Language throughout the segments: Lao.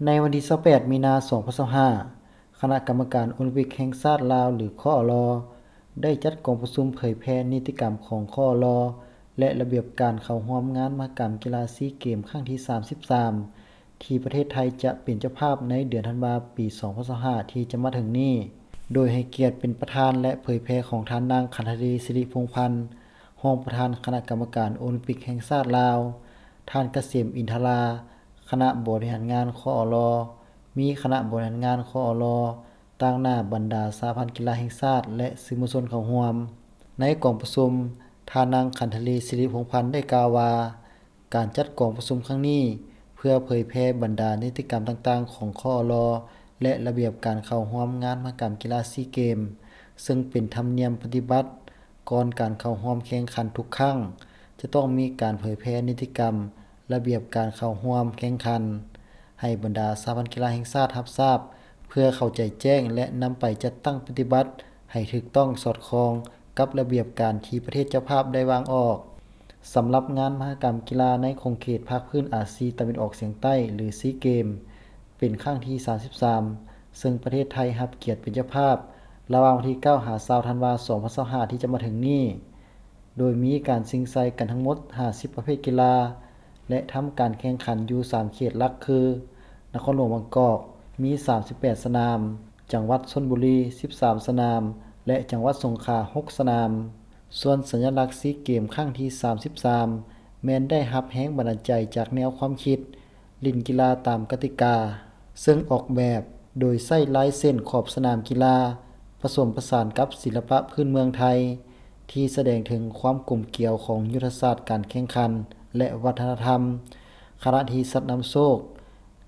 ໃນວັນທີຊາວແປດ ມີນາ ສອງພັນຊາວຫ້າ ຄະນະກຳມະການໂອລິມປິກແຫ່ງຊາດລາວ ຫຼື ຄອລ ໄດ້ຈັດກອງປະຊຸມເຜີຍແຜ່ນິຕິກຳຂອງ ຄອລ ແລະ ລະບຽບການເຂົ້າຮ່ວມງານມະຫະກຳກິລາຊີເກມຄັ້ງທີສາມສິບສາມ ທີ່ປະເທດໄທຈະເປັນເຈົ້າພາບໃນເດືອນທັນວາ ປີສອງພັນຊາວຫ້າ ທີ່ຈະມາເຖິງນີ້, ໂດຍໃຫ້ກຽດເປັນປະທານ ແລະ ເຜີຍແຜ່ຂອງທ່ານນາງ ຂັນທະລີ ສິລິພົງພັນ ຮອງປະທານຄະນະກຳມະການໂອລິມປິກແຫ່ງຊາດລາວ, ທ່ານ ກະເສມ ອິນທະລາ ຄະນະບໍລິຫານງານ ຄອລ ມີຄະນະບໍລິຫານງານ ຄອລ ຕາງໜ້າບັນດາສະຫະພັນກິລາແຫ່ງຊາດ ແລະ ສື່ມວນຊົນເຂົ້າຮ່ວມ. ໃນກອງປະຊຸມ, ທ່ານນາງ ຂັນທະລີ ສິລິພົງພັນ ໄດ້ກ່າວວ່າ, ການຈັດກອງປະຊຸມຄັ້ງນີ້ ເພື່ອເຜີຍແຜ່ບັນດານິຕິກຳຕ່າງໆຂອງ ຄອລ ແລະ ລະບຽບການເຂົ້າຮ່ວມງານມະຫະກຳກິລາຊີເກມ, ເຊິ່ງເປັນທຳນຽມປະຕິບັດ ກ່ອນການເຂົ້າຮ່ວມແຂ່ງຂັນທຸກຄັ້ງ ຈະຕ້ອງມີການເຜີຍແຜ່ນິຕິກຳ ລະບຽບການເຂົ້າຮ່ວມແຂ່ງຂັນ ໃຫ້ບັນດາສະຫະພັນກິລາແຫ່ງຊາດຮັບຊາບ ເພື່ອເຂົ້າໃຈແຈ້ງ ແລະ ນຳໄປຈັດຕັ້ງປະຕິບັດໃຫ້ຖືກຕ້ອງສອດຄ່ອງກັບລະບຽບການທີ່ປະເທດເຈົ້າພາບໄດ້ວາງອອກ. ສຳລັບງານມະຫະກຳກິລາໃນຂົງເຂດພາກພື້ນອາຊີຕາເວັນອອກສຽງໃຕ້ ຫຼື ຊີເກມ ເປັນຄັ້ງທີສາມສິບສາມ ເຊິ່ງປະເທດໄທຮັບກຽດເປັນເຈົ້າພາບ ລະຫວ່າງວັນທີເກົ້າ ຫາ ຊາວ ທັນວາ ສອງພັນຊາວຫ້າ ທີ່ຈະມາເຖິງນີ້, ໂດຍມີການຊິງໄຊກັນທັງໝົດຫ້າສິບປະເພດກິລາ ແລະ ທຳການແຂ່ງຂັນຢູ່ສາມເຂດຫຼັກຄື ນະຄອນຫຼວງບາງກອກ ມີສາມສິບແປດສະໜາມ, ຈັງຫວັດຊົນບຸລີ ສິບສາມສະໜາມ ແລະ ຈັງຫວັດສົງຂາ ຫົກສະໜາມ. ສ່ວນສັນຍະລັກຊີເກມຄັ້ງທີສາມສິບສາມ ແມ່ນໄດ້ຮັບແຮງບັນດານໃຈຈາກແນວຄວາມຄິດ ຫຼິ້ນກິລາຕາມກະຕິກາ, ເຊິ່ງອອກແບບໂດຍໃຊ້ລາຍເສັ້ນຂອບສະໜາມກິລາ ປະສົມປະສານກັບສິລະປະພື້ນເມືອງໄທ ທີ່ສະແດງເຖິງຄວາມກົມກຽວຂອງຍຸດທະສາດການແຂ່ງຂັນ ແລະ ວັດທະນະທຳ, ຂະນະທີ່ສັດນຳໂຊກ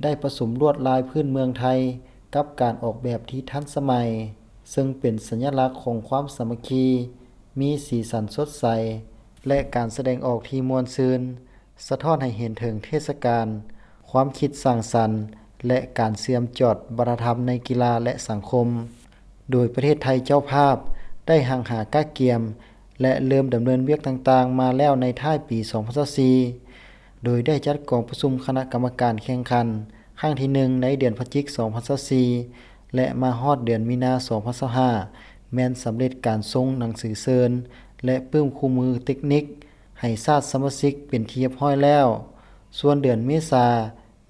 ໄດ້ປະສົມລວດລາຍພື້ນເມືອງໄທກັບການອອກແບບທີ່ທັນສະໄໝ, ເຊິ່ງເປັນສັນຍະລັກຂອງຄວາມສາມັກຄີ, ມີສີສັນສົດໃສ ແລະ ການສະແດງອອກທີ່ມ່ວນຊື່ນ, ສະທ້ອນໃຫ້ເຫັນເຖິງເທດສະການ, ຄວາມຄິດສ້າງສັນ ແລະ ການເຊື່ອມຈອດວັດທະນະທຳໃນກິລາ ແລະ ສັງຄົມ. ໂດຍປະເທດໄທເຈົ້າພາບໄດ້ຮັ່ງຫາກະກຽມ ແລະ ເລີ່ມດຳເນີນວຽກຕ່າງໆມາແລ້ວໃນທ້າຍປີສອງພັນຊາວສີ່ ໂດຍໄດ້ຈັດກອງປະຊຸມຄະນະກຳມະການແຂ່ງຂັນຄັ້ງທີໜຶ່ງໃນເດືອນພະຈິກ ສອງພັນຊາວສີ່ ແລະ ມາຮອດເດືອນມີນາ ສອງພັນຊາວຫ້າ ແມ່ນສຳເລັດການສົ່ງໜັງສືເຊີນ ແລະ ປຶ້ມຄູ່ມືເຕັກນິກໃຫ້ຊາດສະມາຊິກເປັນທີ່ຮຽບຮ້ອຍແລ້ວ. ສ່ວນເດືອນເມສາ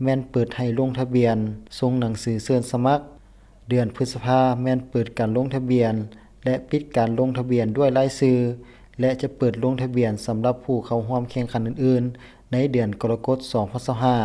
ແມ່ນເປີດໃຫ້ລົງທະບຽນ ສົ່ງໜັງສືເຊີນສະໝັກ, ເດືອນພຶດສະພາ ແມ່ນເປີດການລົງທະບຽນ ແລະ ປິດການລົງທະບຽນດ້ວຍລາຍຊື່ ແລະ ຈະເປີດລົງທະບຽນສຳລັບຜູ້ເຂົ້າຮ່ວມແຂ່ງຂັນອື່ນໆ ໃນເດືອນກໍລະກົດ ສອງພັນຊາວຫ້າ.